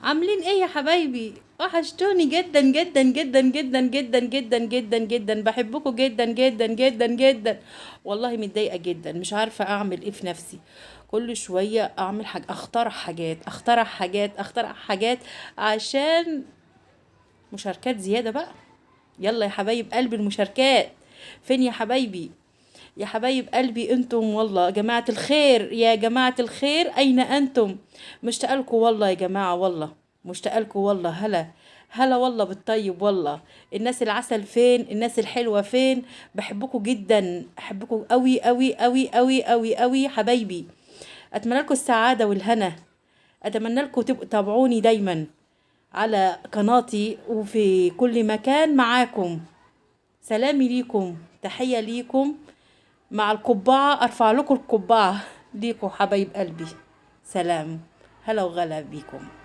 عاملين ايه يا حبايبي؟ وحشتوني جدا جدا جدا جدا جدا جدا جدا جدا، بحبكم جدا جدا جدا جدا. والله متضايقة جدا، مش عارفه اعمل ايه في نفسي. كل شوية اعمل حاجة، اخترع حاجات اخترع حاجات اخترع حاجات عشان مشاركات زيادة بقى. يلا يا حبايب قلبي المشاركات فين يا حبايبي؟ يا حبايب قلبي انتم والله جماعة الخير، يا جماعة الخير اين انتم؟ مشتاقة لكم والله يا جماعة، والله مشتاقة لكم والله. هلا هلا والله بالطيب والله. الناس العسل فين؟ الناس الحلوة فين؟ بحبكم جدا، احبكم قوي قوي قوي قوي قوي قوي حبايبي. اتمنى لكم السعادة والهنا، اتمنى لكم تبقوا تابعوني دايما على قناتي وفي كل مكان معاكم. سلامي ليكم، تحية ليكم مع القبعة، ارفع لكم القبعة ليكم حبايب قلبي. سلام، هلا وغلا بيكم.